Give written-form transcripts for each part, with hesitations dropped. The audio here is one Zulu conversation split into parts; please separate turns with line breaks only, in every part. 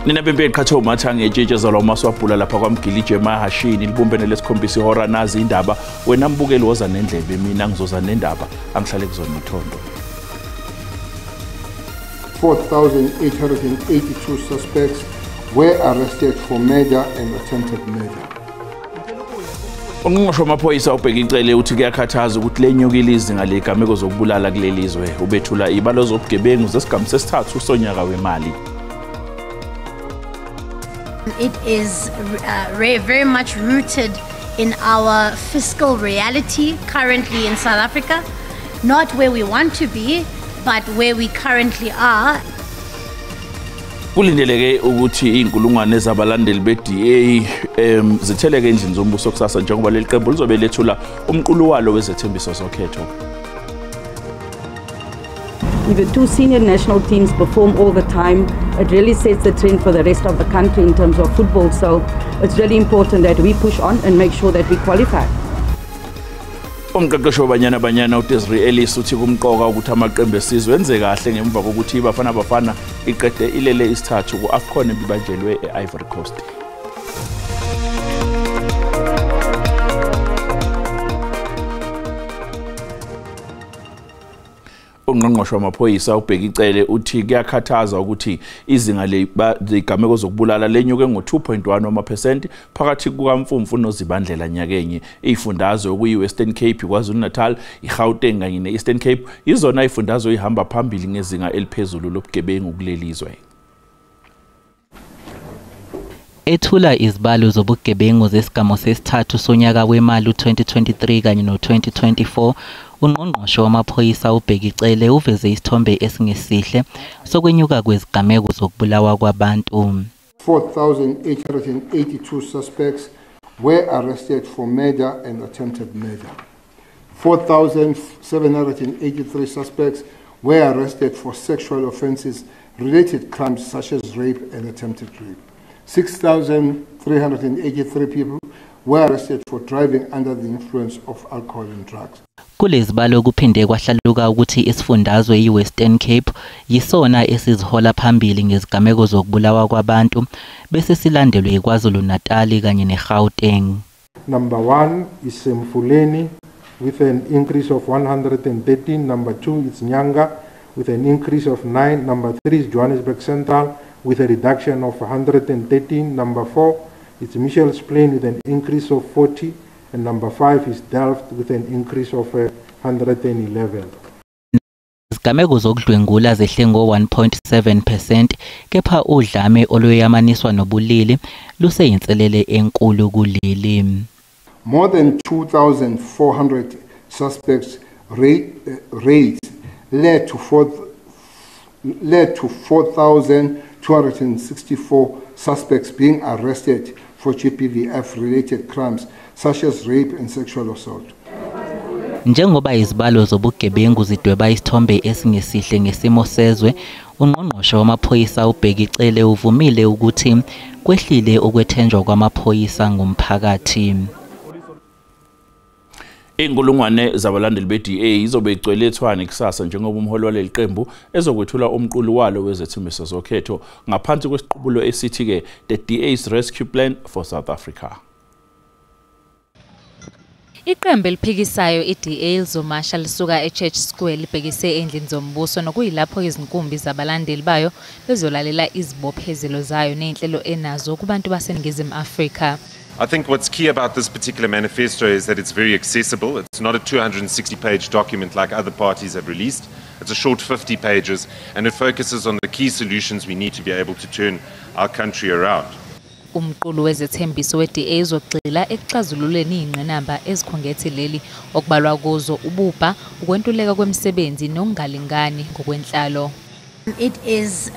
Nina bembe eqhathe umathange etshetshezelwa umaswabhula lapha kwaMgilije emahashini libumbene lesikhombisa ihora nazi indaba wena mbukeli woza nendlebe mina ngizoza nendaba angihlale kuzona uthondo.
4,882 suspects were arrested for murder and attempted murder.
Ungqongqoshe wamaphoyisa uBheki Cele uthi kuyakhathaza ukuthi lenyukile izinga lezigameko zokubulala kuleli zwe. Ubethula ibalo zobugebengu zesigamu sesithathu sonyaka wemali.
It is very much rooted in our fiscal reality currently in South Africa, not where we want to be, but where we currently are.
Kulindeleke ukuthi inkulungwane zabalandeli be-DA zitheleke endlini zombuso kusasa njengoba leli qembu lizobe lethula umqulu walo wezethembiso zokhetho.
If the two senior national teams perform all the time, it really sets the trend for the rest of the country in terms of football. So it's really important that we push on and make sure that we qualify.
Umqeqeshi waBanyana Banyana uDesiree Ellis uthi kumqoka ukuthi amaqembu esizwe enze kahle ngemva kokuthi iBafana Bafana iqede ilele isithathu ku-AFCON ebibanjelwe e-Ivory Coast. Ungqongqoshe wamaphoyisa uBheki Cele uthi kuyakhathaza ukuthi izinga lezigameko zokubulala lenyuke ngo-2.1% phakathi kukaMfumfu noZibandlela nyakenye. Izifundazwe okuyi-Western Cape, KwaZulu-Natal, iGauteng kanye ne-Eastern Cape izona izifundazwe ihamba phambili ngezinga eliphezulu lobugebengu kuleli zwe.
Ethula izibalo zobugebengu zesigamu sesithathu sonyaka wemali u-2023 kanye no-2024, ungqongqoshe wamaphoyisa uBheki Cele uveze isithombe esingesihle sokwenyuka kwezigameko zokubulawa kwabantu.
4,882 suspects were arrested for murder and attempted murder. 4,783 suspects were arrested for sexual offenses related crimes such as rape and attempted rape. 6,383 people were arrested for driving under the influence of alcohol and drugs.
Kulezibalo kuphinde kwahlaluka ukuthi isifundazwe iWestern Cape yisona esizihola phambili ngezigameko zokubulawa kwabantu bese silandelwe iKwaZulu-Natal kanye neGauteng.
Number 1 is Mfuleni with an increase of 113. Number 2 is Nyanga with an increase of 9. Number 3 is Johannesburg Central with a reduction of 113. Number 4 is Mitchells Plain with an increase of 40. And number 5 is Delft with an increase of 111.
Izigameko zokudlwengula zehle ngo-1.7% kepha udlame oluyamaniswa nobulili luseyinselele enkulu kuleli.
More than 2,400 suspects raids led to 4,264 suspects being arrested for GBVF-related crimes such as rape and sexual assault.
Njengoba izibalo zobugebengu zidweba isithombe esingesihle ngesimo sezwe, ungqongqoshe wamaphoyisa uBheki Cele uvumile ukuthi kwehlile ukwethenjwa kwamaphoyisa ngumphakathi.
Inkulungwane zabalandeli be-DA izobe igcwele eTshwane kusasa njengoba umholi waleli qembu ezokwethula umqulu walo wezethembiso zokhetho ngaphansi kwesiqubulo esithi-ke The DA's Rescue Plan for South Africa.
Iqembu eliphikisayo i-DA lizomasha lisuka e-Church Square libhekise endlini zombuso nokuyilapho izinkumbi zabalandeli bayo bezolalela izibophezelo zayo nezinhlelo enazo kubantu baseNingizimu Afrika.
I think what's key about this particular manifesto is that it's very accessible. It's not a 260-page document like other parties have released. It's a short 50 pages, and it focuses on the key solutions we need to be able to turn our country around.
Umqulu wezethembiso we-DA uzogxila ekuxazululeni izingqinamba ezikhungethe leli okubalwa kuzo ububha, ukwentuleka kwemisebenzi nokungalingani ngokwenhlalo.
It is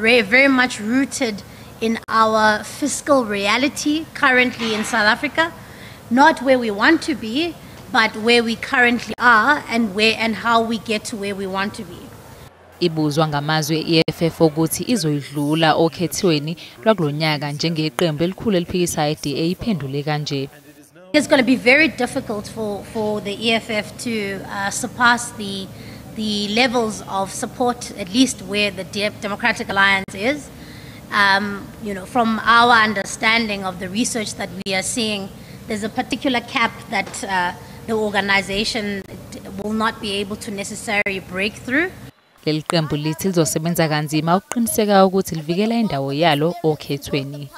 very much rooted in our fiscal reality currently in South Africa, not where we want to be, but where we currently are and where and how we get to where we want to be.
Ibuzwa ngamazwe e-EFF ukuthi izoyidlula okhethweni lwakulonyaka njengeqembu elikhulu eliphikisayo i-DA iphendule kanje.
It's going to be very difficult for the EFF to surpass the levels of support, at least where the Democratic Alliance is. You know, from our understanding of the research that we are seeing, there's a particular cap that the organization will not be able to necessarily break through.
Leli qembu lithi lizosebenza kanzima ukuqiniseka ukuthi livikela indawo yalo okhethweni.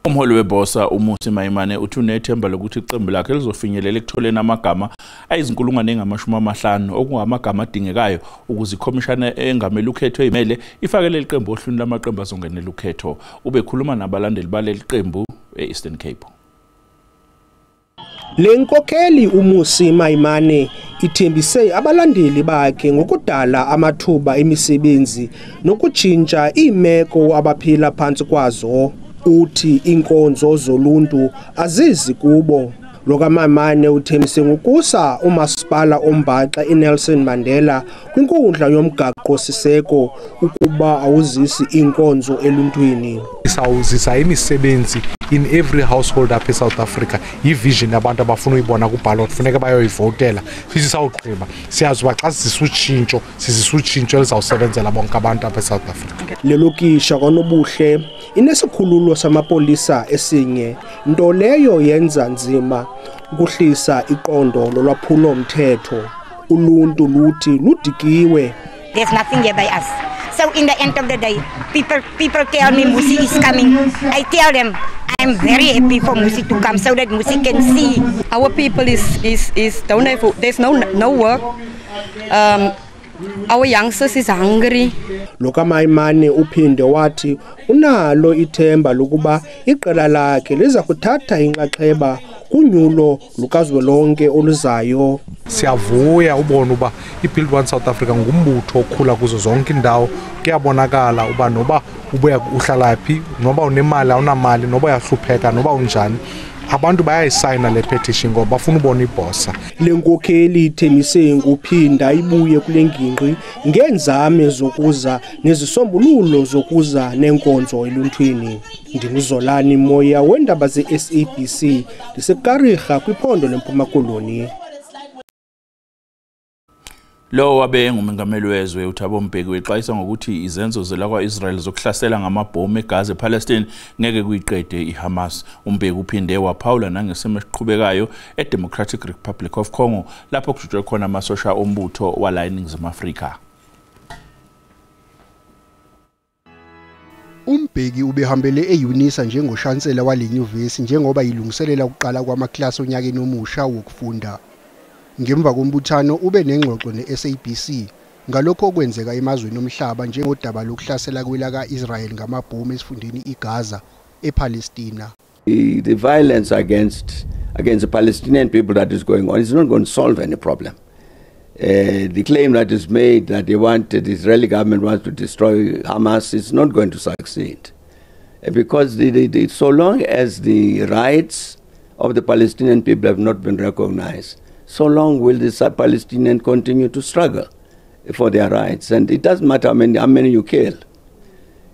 Umholi weBOSA uMmusi Maimane uthi unethemba lokuthi iqembu lakhe lizofinyelela ekutholeni amagama ayizinkulungwane engama-50 okungamagama adingekayo ukuze ikhomishana engamele ukhetho eyimele ifake leli qembu ohlwini lamaqembu azongenela ukhetho. Ubekhuluma nabalandeli baleli qembu e-Eastern Cape.
Le nkokheli uMmusi Maimane ithembise abalandeli bakhe ngokudala amathuba emisebenzi nokutshintsha iimeko abaphila phantsi kwazo. Uthi iinkonzo zoluntu azizi kubo. Lo kaMaimane uthembise ngokusa umasipala ombaxa iNelson Mandela kwinkundla yomgaqo-siseko ukuba awuzisi iinkonzo eluntwini.
Sawuzisa imisebenzi in every household apha eSouth Africa. Yivision yabantu abafuna uyibona kuballot, funeka bayoyivotela. Sithi sawugqiba siyazi uba xa sizisa utshintsho, sizisa utshintsho elizawusebenzela bonke abantu apha eSouth Africa.
Le lokishi kwaNobuhle inesikhululo samapolisa esinye, nto leyo yenza nzima ukuhlisa iqondo lolwaphulo-mthetho. Uluntu luthi ludikiwe.
There's nothing here by us. So in the end of the day, people tell me Mmusi is coming. I tell them I'm very happy for Mmusi to come so that Mmusi can see.
Our people is don't have, there's no work. Our youngsters is hungry.
Lo kaMaimane uphinde wathi unalo ithemba lokuba iqela lakhe liza kuthatha inxaxheba kunyulo lukazwelonke oluzayo.
Siyavuya ubona uba iBuild One South Africa ngumbutho okhula kuzo zonke indawo. Kuyabonakala uba noba ubuya uhlala phi, noba unemali awunamali, noba uyahlupheka, noba unjani, abantu bayayisayina le petition ngoba bafuna ubona iBOSA.
Le nkokheli ithembise nguphinda ibuye kule ngingqi ngeenzame zokuza nezisombululo zokuza nenkonzo eluntwini. NdinguZolani Moya wendaba ze-SABC, ndiseKariga kwiphondo leMpuma Koloni.
Lo wabe engumengameli wezwe uThabo Mbeki wexwayisa ngokuthi izenzo zelakwa-Israel zokuhlasela ngamabhomu eGaza ePalestine ngeke kuyiqede iHamas. UMbeki uphinde waphawula nangesimo esiqhubekayo eDemocratic Republic of Congo lapho kujutshwe khona amasosha ombutho wala eNingizimu Afrika.
UMbeki ubehambele e-UNISA njengoshansela wale nyuvesi njengoba ilungiselela ukuqala kwamaklasi onyakeni omusha wokufunda. Ngemva kombuthano ube nengxoxo ne-SABC ngalokho okwenzeka emazweni omhlaba njengodaba lokuhlasela kwelaka-Israel ngamabhomu esifundeni iGaza ePalestina.
The violence against the Palestinian people that is going on is not going to solve any problem. The claim that is made that the Israeli government wants to destroy Hamas is not going to succeed. Because so long as the rights of the Palestinian people have not been recognized, so long will the Palestinians continue to struggle for their rights. And it doesn't matter how many you kill.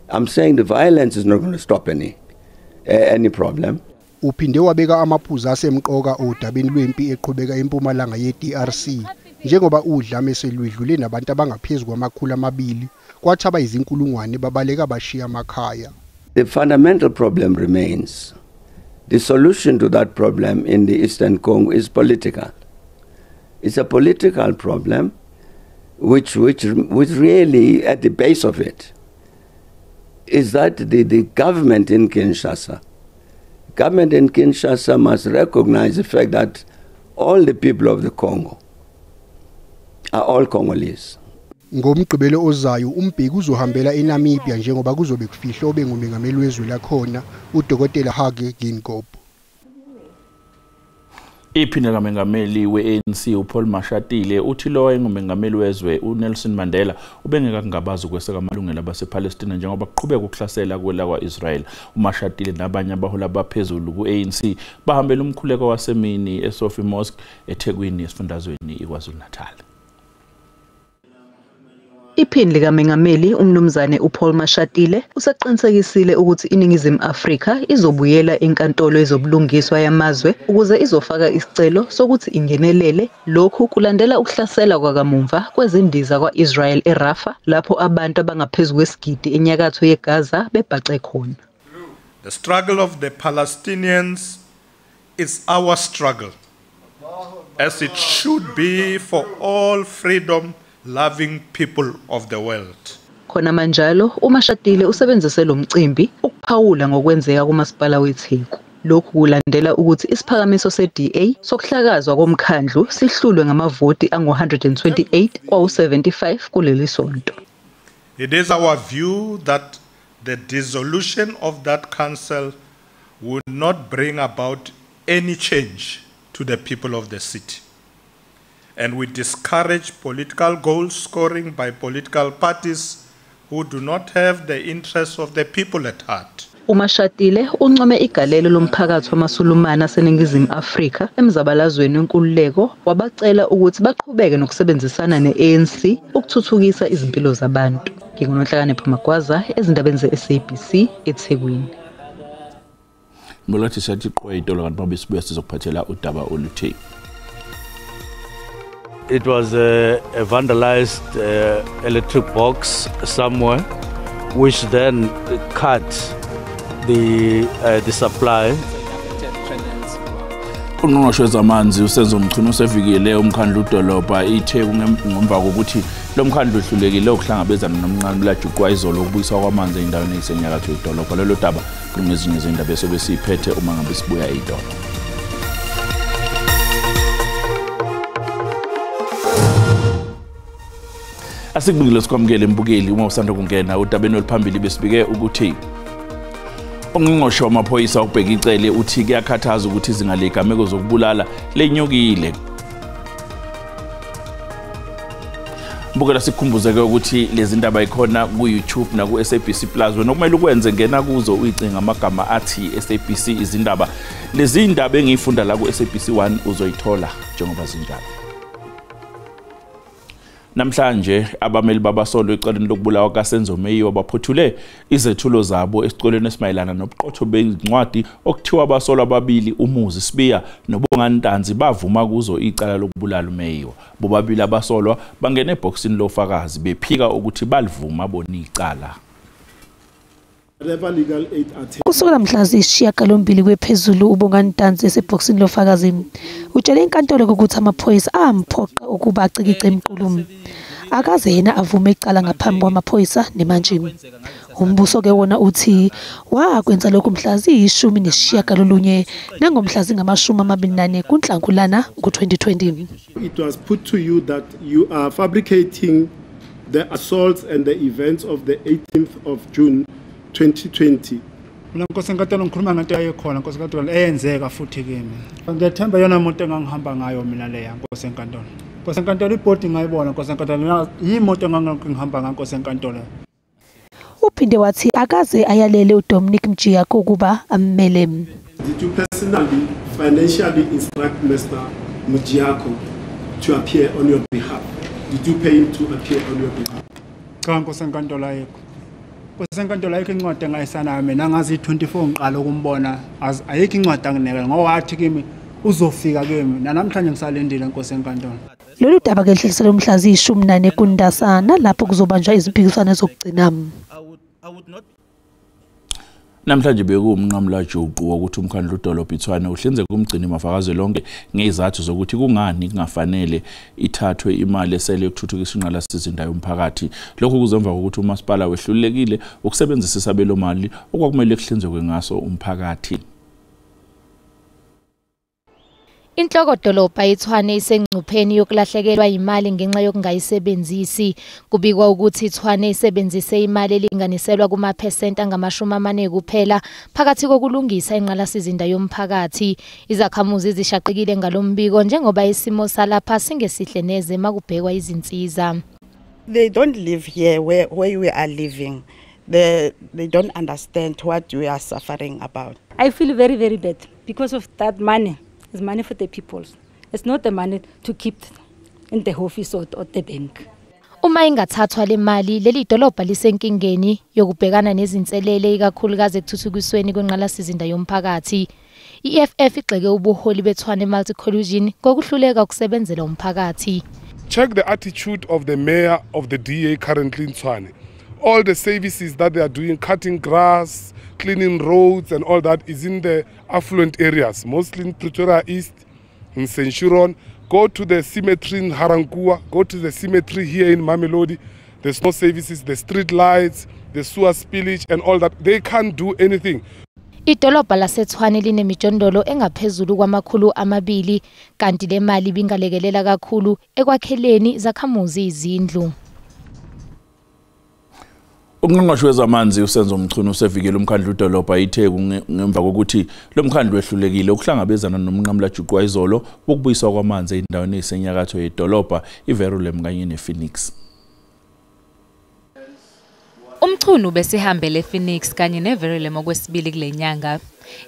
I'm saying the violence is not going to stop any problem.
Uphinde wabeka amaphuzu asemqoka odabeni lwempi eqhubeka empumalanga ye-DRC njengoba udlame seludlule nabantu abangaphezu kwama-200 kwathi abayizinkulungwane babaleka bashiya amakhaya.
The fundamental problem remains. The solution to that problem in the Eastern Congo is political. It's a political problem which really at the base of it is that the government in Kinshasa must recognize the fact that all the people of the Congo are all Congolese.
Ngomgqibelo ozayo uMbeki uzohambela eNamibia njengoba kuzobe kufihlwe obengumengameli wezwe lakhona uDokotela Hage Geingob.
Iphini likamengameli we-ANC uPaul Mashatile uthi lo wayengumengameli wezwe uNelson Mandela ubengekakungabazi ukweseka amalungelo abasePalestina njengoba kuqhubeka ukuhlasela kwelakwa-Israel. UMashatile nabanye abaholi abaphezulu ku-ANC bahambela umkhuleko wasemini eSofi Mosque eThekwini esifundazweni iKwaZulu-Natal.
Iphini likaMengameli uMnumzane uPaul Mashatile useqinisekisile ukuthi iNingizimu Afrika izobuyela enkantolo yezobulungiswa yamazwe ukuze izofaka isicelo sokuthi ingenelele. Lokhu kulandela ukuhlasela kwakamumva kwezindiza kwa-Israel eRafah, lapho abantu abangaphezu kwesigidi enyakatho yeGaza bebhace khona.
The struggle of the Palestinians is our struggle, as it should be for all freedom loving people of the world.
Khona manjalo uMashatile usebenzise lo mcimbi ukuphawula ngokwenzeka kumasipala weTheku. Lokhu kulandela ukuthi isiphakamiso se-DA sokuhlakazwa komkhandlu sihlulwe ngamavoti angu-128 kwawu-75 kuleli sonto.
It is our view that the dissolution of that council would not bring about any change to the people of the city. And we discourage political goal scoring by political parties who do not have the interests of the people at heart.
uMashatile uncome igalelo lomphakathi wamaSulumane aseNingizimu Afrika emzabalazweni wenkululeko, wabacela ukuthi baqhubeke nokusebenzisana ne-ANC ukuthuthukisa izimpilo zabantu. NginguNonhlakanipho Magwaza ezindabeni ze-SABC eThekwini.
Mbulathi sathi qwa itolo kanti babe sibuya sizokuphathela udaba oluthi.
It was a vandalized electric box somewhere, which then cut the supply.
Ungqongqoshe wezamanzi uSenzo Mchunu usevikele umkhandlu udolobha iTheku ngemva kokuthi lo mkhandlu uhlulekile ukuhlangabezana nomnqamulajuqu wayizolo ukubuyiswa kwamanzi endaweni eyisenyakatho yedolobha. Lelo daba lungezinye izindaba esobe siyiphethe uma ngabe sibuya eyidolo. Asikubukile sikwamukele mbukeli uma usanda kungena udabeni oluphambili besibike ukuthi ungqongqoshe wamaphoyisa uBheki Cele uthi kuyakhathaza ukuthi izinga lezigameko zokubulala lenyukile. Mbukela sikukhumbuzeke ukuthi lezi ndaba ikhona ku-YouTube naku-SABC Plus. Wena okumele ukwenze ngena kuzo uyicinga amagama athi SABC izindaba. Lezi ndaba engiyifunda la ku-SABC 1 uzoyithola njengoba zinjalo. Namhlanje abameli babasolwa ecaleni lokubulawa kaSenzo Meyiwa baphothule izethulo zabo esicelweni esimayelana nobuqotho bencwadi okuthiwa abasolwa ababili uMuzi Sibiya noBongani Ntanzi bavuma kuzo icala lokubulala uMeyiwa. Bobabili abasolwa bangena ebhokisini lofakazi bephika ukuthi balivuma bona icala.
Kusukela mhla ziyisishiyagalombili kwephezulu uBongani Ntanzi esebhokisini lofakazi utshele inkantolo ukuthi amaphoyisa amphoqa ukuba acikice imiqulu. Akaze yena avume icala ngaphambi kwamaphoyisa nemantshi. Umbuso-ke wona uthi wakwenza lokhu mhla ziyi-19 nangomhla zingama-24 kuNhlangulana ngo-2020.
It was put to you that you are fabricating the assaults and the events of the 18th of June 2020.
Mina Nkosi enkantolo ngikhuluma ngento ayekhona Nkosi enkantolo eyenzeka futhi kimi. Ngiyethemba yona imoto engangihamba ngayo mina leya Nkosi enkantolo. Nkosi enkantolo ibhodi ngayibona Nkosi enkantolo yimoto engangihamba ngayo Nkosi enkantolo.
Uphinde wathi akaze ayalele uDominic Mjiyako ukuba ammele.
Did you personally financially instruct Mr. Mjiyako to appear on your behalf? Did you pay him to appear on your behalf?
Cha Nkosi enkantolo ayikho. Nkosi enkantolo ayikho incwadi engayisanayo mina ngazi 24 ngiqala ukumbona ayikho incwadi anginikela ngoba wathi kimi uzofika kimi namhlanje ngisalindile Nkosi enkantolo.
Lolu daba ke lihliselwe mhla ziyi-14 kuNdasana lapho kuzobanjwa izimpikiswano zokugcina.
Namhlanje bekuwumnqamulajuqu wokuthi umkhandlu udolobha iTshwane uhlinzeke umgcini mafakazi lonke ngezizathu zokuthi kungani kungafanele ithathwe imali esele yokuthuthukisa ingqalasizinda yomphakathi. Lokhu kuzemva kokuthi umasipala wehlulekile ukusebenzisa isabelo mali okwakumele kuhlinzekwe ngaso umphakathi.
Inhlokodolobha iTshwane isengcupheni yokulahlekelwa imali ngenxa yokungayisebenzisi. Kubikwa ukuthi iTshwane isebenzise imali elinganiselwa kumaphesenti angama-40 kuphela phakathi kokulungisa ingqalasizinda yomphakathi. Izakhamuzi zishaqekile ngalombiko njengoba isimo salapha singesihle neze makubhekwa izinsiza.
They don't live here where we are living. They don't understand what we are suffering about.
I feel very, very bad because of that money. It's money for the people. It's not the money to keep in the office or the bank.
Uma ingathathwa le mali, leli dolobha lisenkingeni yokubhekana nezinselele ikakhulukazi ekuthuthukisweni kwengqalasizinda yomphakathi. I-EFF igxeke ubuholi beTshwane Multi-Collusion ngokuhluleka ukusebenzela umphakathi.
Check the attitude of the mayor of the DA currently in Tshwane. All the services that they are doing, cutting grass, cleaning roads and all that, is in the affluent areas, mostly in Pretoria East, in Centurion. Go to the cemetery in Harankua, go to the cemetery here in Mamelodi. There's no services, the street lights, the sewer spillage and all that. They can't do anything.
Idolobha laseTshwane linemijondolo engaphezulu kwama-200 kanti le mali ibingalekelela kakhulu ekwakheleni izakhamuzi izindlu.
Ungqongqoshe wezamanzi uSenzo Mchunu usevikele umkhandlu wedolobha iTheku ngemva kokuthi lo mkhandlu wehlulekile ukuhlangabezana nomnqamulajuqu wayizolo wokubuyiswa kwamanzi endaweni esenyakatho yedolobha iVerulam kanye nePhoenix.
Umchunu besihambele ePhoenix kanye neVerulam okwesibili kule nyanga.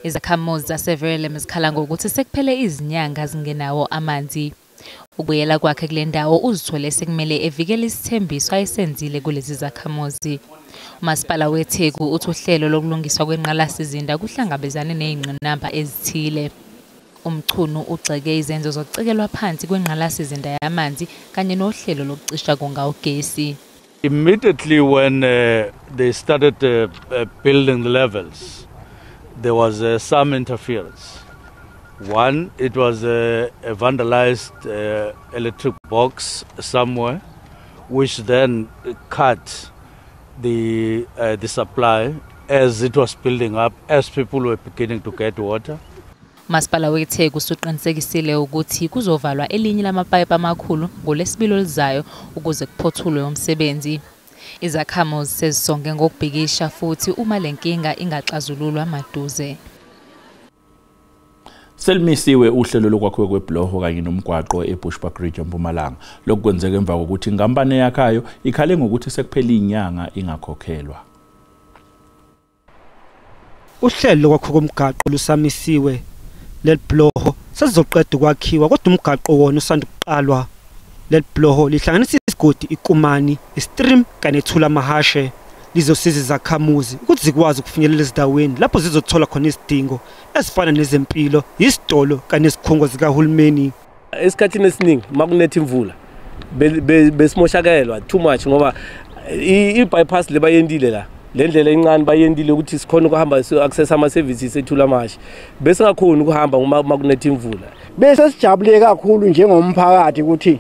Izakhamuzi zaseVerulam zikhala ngokuthi sekuphele izinyanga zingenawo amanzi. Ukubuyela kwakhe kule ndawo uzithole sekumele evikele isithembiso ayesenzile kulezi zakhamuzi. Umasipala weTheku uthi uhlelo lokulungiswa kwengqalasizinda kuhlangabezane nezingqinamba ezithile. Umchunu ugxeke izenzo zokucekelwa phansi kwengqalasizinda yamanzi kanye nohlelo lokucisha konga ugesi.
Immediately when they started building the levels, there was some interference. One, it was a vandalized electric box somewhere, which then cut the supply as it was building up, as people were beginning to get water.
Umasipala weTheku usuqinisekisile ukuthi kuzovalwa elinye lamapayipi amakhulu ngolwesibili oluzayo ukuze kuphothulwe umsebenzi. Izakhamuzi sezisonge ngokubhikisha futhi uma le nkinga ingaxazululwa maduze.
Selimisiwe uhlelo lokwakhiwa kwebhuloho kanye nomgwaqo eBushbuckridge eMpumalanga. Lokhu kwenzeka emva kokuthi inkampani eyakhayo ikhale ngokuthi sekuphele inyanga ingakhokhelwa.
Uhlelo lokwakhiwa komgwaqo lusamisiwe. Leli bhuloho selizoqeda ukwakhiwa kodwa umgwaqo wona usanda ukuqalwa. Leli bhuloho lihlanganisa isigodi iKumani, iStream kanye neThulamahashe. Lizosiza izakhamuzi ukuthi zikwazi ukufinyelela ezindaweni lapho zizothola khona izidingo ezifana nezempilo, isitolo kanye nezikhungo zikahulumeni.
Esikhathini esiningi makunetha imvula besimoshakelwa too much ngoba i-bypass le bayendile la. Le ndlela encane bayendile ukuthi sikhona ukuhamba access ama services eThulamahashe, bese ngakhona ukuhamba uma kunetha imvula.
Bese sijabule kakhulu njengomphakathi ukuthi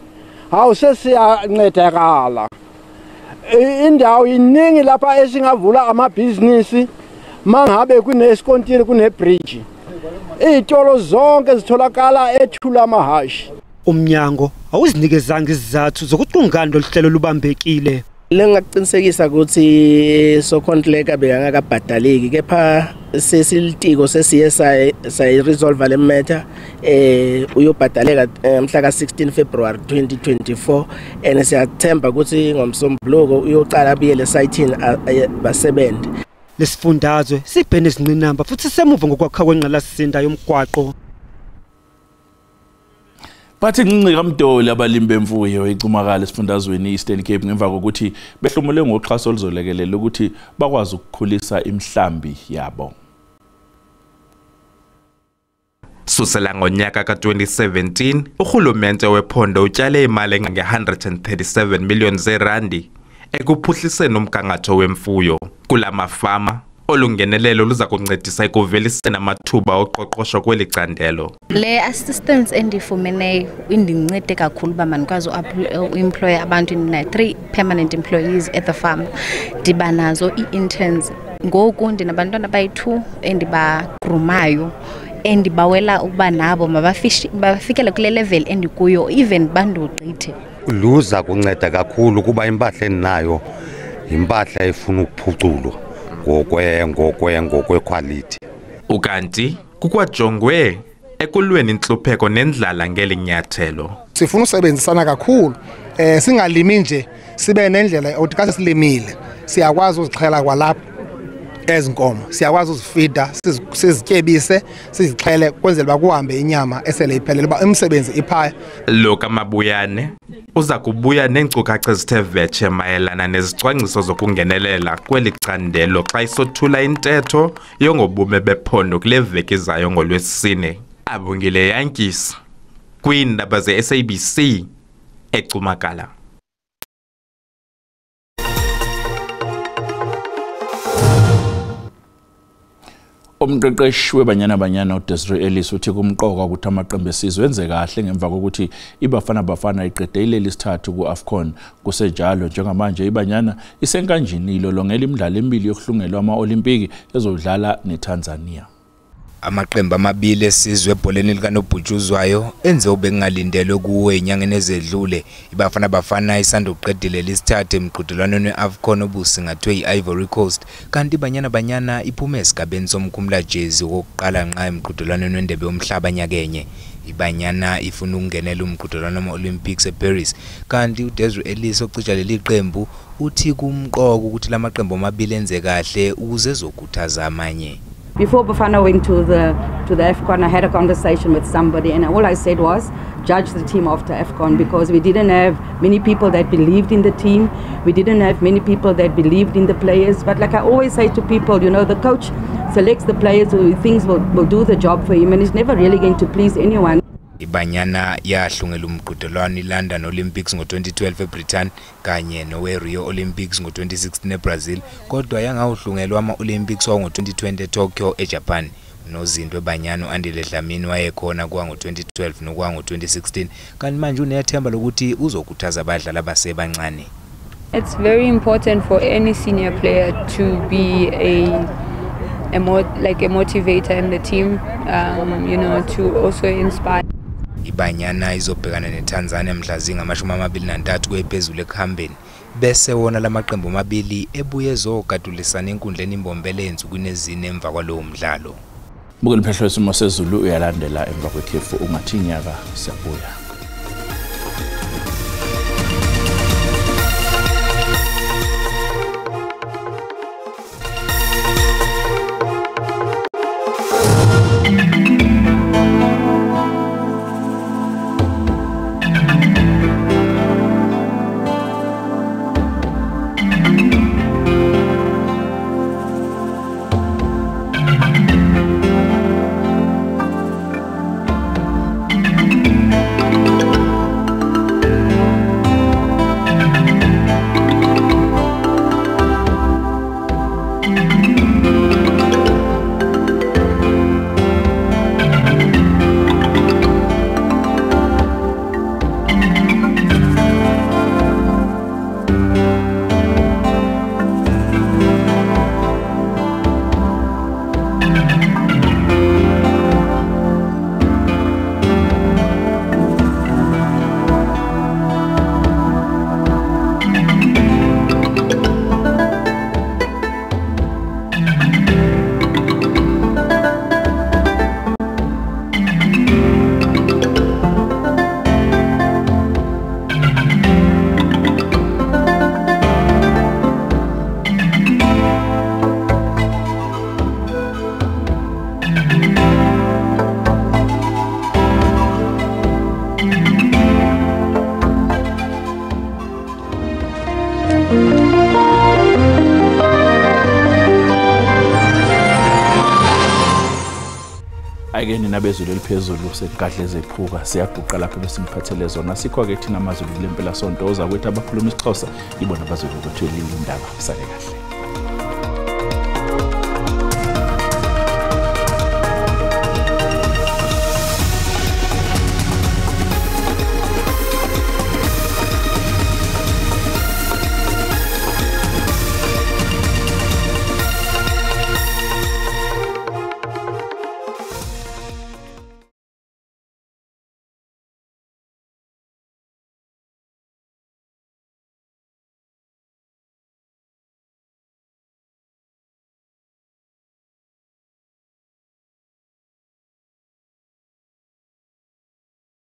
hawu sesiyancedakala. Indawo iningi lapha esingavula amabhizinisi mangabe kunesikontiri kunebridge. Izitolo zonke zitholakala eThulamahashe.
Umnyango awuzinikezanga izizathu zokuthi kungani lolu hlelo lubambekile.
Lengakuqinisekisa ukuthi sokontleka bekangakabhadaleki kepha sesilitiko sesiye sayiresolve le matter uyobhadaleka mhla ka-16 February 2024 and siyathemba ukuthi ngomsombuluko uyocala abuyele esayithini basebenze.
Lesifundazwe sibhene izinqinamba futhi semuva ngokwakha kwengqalasizinda yomgwaqo.
Bathi ncinci kaMdoli abalimi bemfuyo eCumakala esifundazweni i-Eastern Cape ngemva kokuthi behlomule ngoxhaso oluzolekelela ukuthi bakwazi ukukhulisa imihlambi yabo.
Susela ngonyaka ka-2017, urhulumente wephondo utyale imali engange-137 million zeerandi ekuphuhliseni umgangatho wemfuyo kula mafama. Olungenelelo luza kuncedisa ekuveliseni amathuba oqoqosho kweli candelo.
Le assistance endifumeneyo indincede kakhulu uba mandikwazi uemploya abantu. Ndina-3 permanent employees at the farm. Ndiba nazo ii-interns. Ngoku ndinabantwana abayi-2 endibagrumayo endibawela ukuba nabo mabafikele kule level endikuyo, even bandogqithe.
Luza kunceda kakhulu kuba impahla endinayo yimpahla efuna ukuphuculwa ngokwekhwalithi.
Ukanti kukwajongwe ekulweni intlupheko nendlala ngeli nyathelo.
Sifuna usebenzisana kakhulu, singalimi nje, sibe nendlela othi xa silimile siyakwazi uzixhela kwalapha Ezinkomo siyakwazi uzifida sizityebise sizixhele kwenzela uba kuhambe inyama esele iphelele uba umsebenzi iphaya.
Lo kaMabuyane uza kubuya neenkcukacha ezithe vetshe mayelana nezicwangciso zokungenelela kweli candelo xa isothula intetho yongobume bephondo kule veki izayo ngoLwesine. Abongile Yankees kwiindaba ze-SABC eCumakala.
Umqeqeshi weBanyana Banyana uDesiree Ellis uthi kumqoka ukuthi amaqembu esizwe enze kahle ngemva kokuthi iBafana Bafana iqede ileli isithathu ku-AFCON. Kusenjalo njengamanje iBanyana isenkanjini ilolongela imidlalo emibili yokuhlungelwa ama-Olimpiki ezodlala neTanzania.
Amaqembu amabili esizwe ebholeni likanobhutshuzwayo enze obekungalindelwe kuwo enyangeni ezedlule. IBafana Bafana isanda ukuqedile lesithathu emqhudelwaneni we-AFCON obusingathwe yi-Ivory Coast, kanti iBanyana Banyana iphume esigabeni somkhumulajezi okokuqala nqa emqhudelwaneni wendebe yomhlaba nyakenye. IBanyana ifuna ukungenela umqhudelwano wama-Olympics eParis, kanti uDesiree Ellis ocija leli qembu uthi kumqoka ukuthi lamaqembu amabili enze kahle ukuze ezokhuthaza amanye.
Before Bafana went to the AFCON, I had a conversation with somebody, and all I said was, judge the team after AFCON, because we didn't have many people that believed in the team. We didn't have many people that believed in the players. But like I always say to people, you know, the coach selects the players who he thinks will do the job for him, and he's never really going to please anyone.
IBanyana yahlungela umqhudelwano iLondon Olympics ngo-2012 eBritain kanye nowe-Rio Olympics ngo-2016 eBrazil, kodwa yangawuhlungelwa ama-Olympics wango-2020 eTokyo eJapan. Nozinto eBanyana u-Andile Dlamini wayekhona kwango-2012 nokwango-2016, kanti manje unethemba lokuthi uzokhuthaza abadlali abasebancane.
It's very important for any senior player to be a motivator in the team, you know, to also inspire.
IBanyana izobhekana neTanzania mhla zingama-23 kwephezulu ekuhambeni, bese wona lamaqembu amabili ebuye ezogadulisana enkundleni iMbombela ensukwini ezine emva kwalowo mdlalo.
Bukela imphehlo yesimo sezulu uyalandela emva kwekhefu. Ungathi nyaka siyabuya. Ayike nina bezulu eliphezulu sekugadle zephuka siyaguqa lapho besingiphathele zona. Sikho-ke thina amazulu kule mpelasonto ozakwethu abakhuluma isiXhosa ibona bazobe kwethu indaba. Sale kahle.